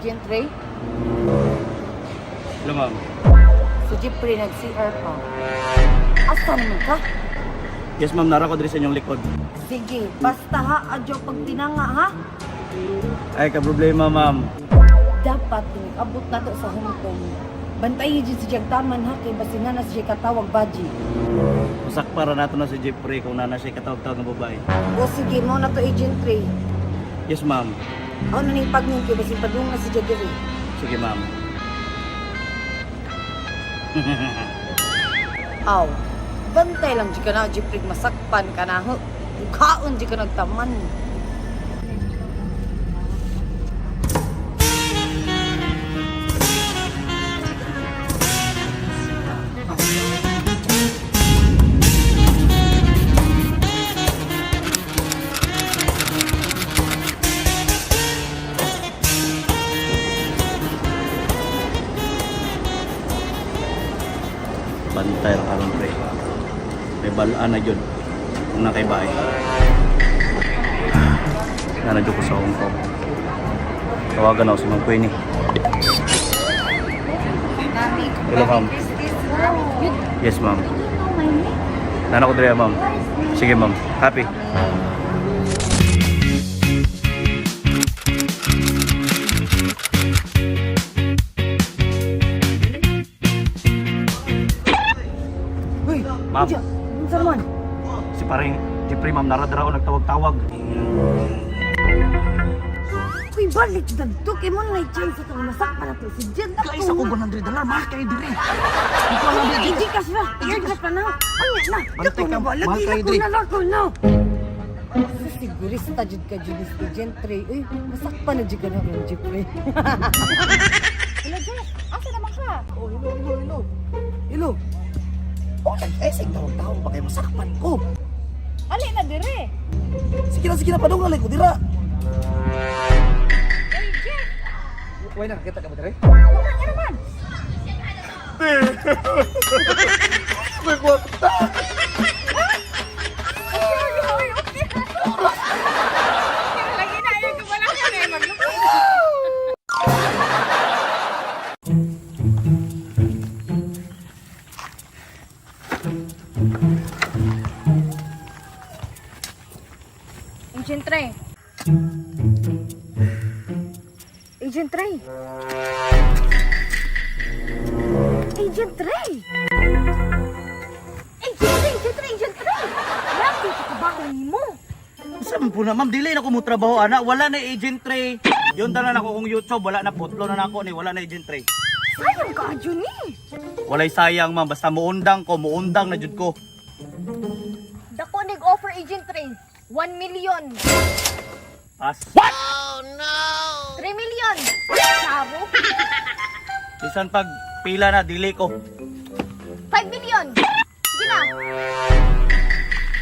Agent Ray, Hello, ma'am. si Jeffrey nag-CR pa. Asa naman ka? Yes, ma'am. Nara ko diri sa inyong likod. Sige, basta ha, adyo pag tinanga ha. Ay, ka problema, ma'am. Dapat abot na to sa Hong Kong. Bantayi dyan si Jag Taman ha, kay basin na na siya katawag baji. Usak para nato na si Jeffrey kung nana siya katawag-tawag ng babae. O sige, mo na to, Agent Ray. Yes, ma'am. Ako na ning pagning kay basin padung na si Jag diri. Sige, ma'am. Aw, bantay lang di ka na, Jeffrey, masakpan ka na. Ho. Bukaon di ka nagtaman. Bantay ra karon, pre. May balaan na jud kung nakaibay. Nana jud ko sa Hong Kong. Tawagan ako si Ma'am Queenie. Hello, ma'am. Yes, ma'am. Nana ko diri, ma'am. Sige, ma'am. Happy. Uy, Ma'am. Uy, unsa man? Si paring Jeffrey, ma'am, naradara ko nagtawag-tawag. Uy, balik dagto kay mo na chance sa masakpan na to si Jag. Guys, ako $100, mahal kayo diri. Hindi ka siya. I-aircraft na na. Ano na? Bantay ka, na ba? mahal Lagi kayo, lako Dre. na lako na. Sigurista jud ka jud ni Agent Ray. Uy, masakpan na jud ka na ron, Jeffrey. Hello, Jeff. Asa naman ka? Oh, hello, hello, hello. Hello. Oh, nag-esing tawag-tawag pa kayo masakpan ko. Ali na dire. Sige na, padung ko dira. Hey, Jeff. Uy, nakakita ka ba dire? Wala ka naman. May kwarta. Ay, okay. Lagi na ayaw ko wala ka na maglupit. Agent Ray. Agent Ray. Agent Ray! Agent Ray! Agent Ray! Agent Ray! Laki ka trabaho nimo. Saan po na, ma'am? Dili na ko mo trabaho, ana. Wala na Agent Ray. Yun tanan ako kung YouTube, wala na putlo na nako ni, wala na Agent Ray. Sayang ka, Juni. Walay sayang, ma'am. Basta muundang ko, muundang na jud ko. Dako nig offer, Agent Ray. 1 million. Pas. 3 million. Sabo. Bisan pag pila na, dili ko. 5 million. Sige na.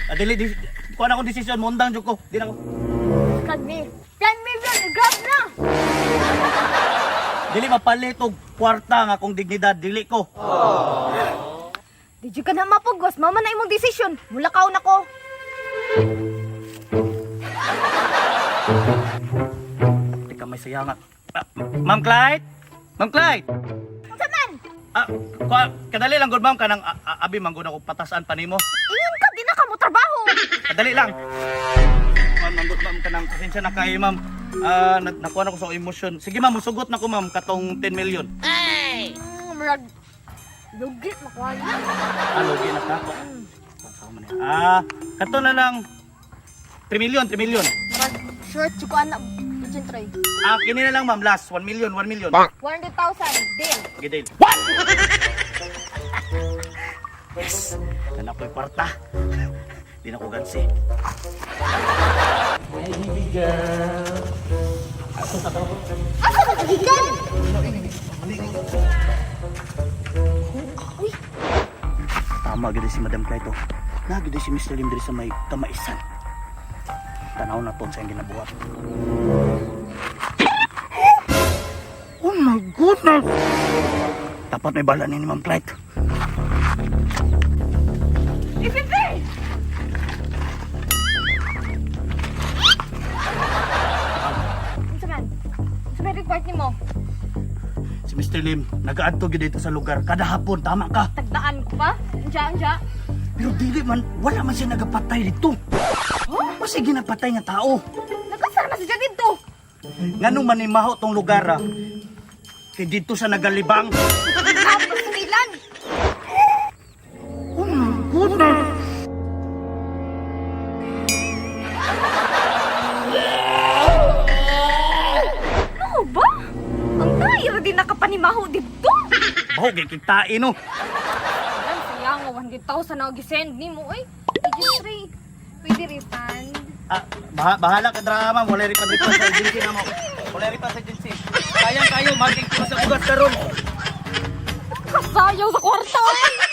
Ah, dili, di, kuha na akong desisyon, muundang jud ko. Di na ko. Kagni. 10 million. Grab na. Dili mapalit og kwarta nga akong dignidad, dili ko. Di jud ka na mapugos. Mama na imong desisyon. Mulakaw na ko. Teka, may sayanga. Ah, Ma'am Clyde? Ma'am Clyde? Unsa man? Ah, kuha, kadali lang gud ma'am kanang abi man gud ako patasan pa nimo. Ingon ka di na ka mo trabaho. Kadali lang. Ma'am, manggut ma'am kanang pasensya na kayo ma'am. Ah, nakuha na ko sa emosyon. Sige ma'am, musugot na ko ma'am katong 10 million. Murag lugi makuha na. Ah, lugi na ka. Pasaw man niya. Ah, kato na lang 3 million, 3 million. Murag short jud ko ana, Agent Ray. Ah, kini na lang ma'am, last 1 million, 1 million. 100,000 deal. Sige, deal. What? Yes. Kana ko'y kwarta. Di na ko gansi. Asa ka gikan? Tama gid si Madam Clyde. Na gid si Mr. Lim diri sa may kamaisan. Tanaw na ton sa iyang ginabuhat. Oh my goodness! Dapat may bala ni Ma'am Clyde. Ipipi! Unsa man? Unsa Sa report nimo? Si Mr. Lim, nagaadto gyud dito sa lugar kada hapon, tama ka. Tagdaan ko pa? Unja, unja. Pero dili man, wala man siya nagapatay dito. Huh? Masig ginapatay nga tao. Nagkasar man siya dito. Nganong manimaho tong lugar ah? Kay dito siya nagalibang. Tapos nilan. Oh my goodness! Ano ba? Ang tayo din nakapanimaho dito. Baho kay kitain no. Ang saya nga 100,000 na gisend nimo oy. Registry. Pwede refund. Ah, bahala ka drama, wala rin pa sa agency na mo. Wala rin pa sa agency. Sayang kayo, maging sa bugas karon. Kasayaw sa kwarta. Oy.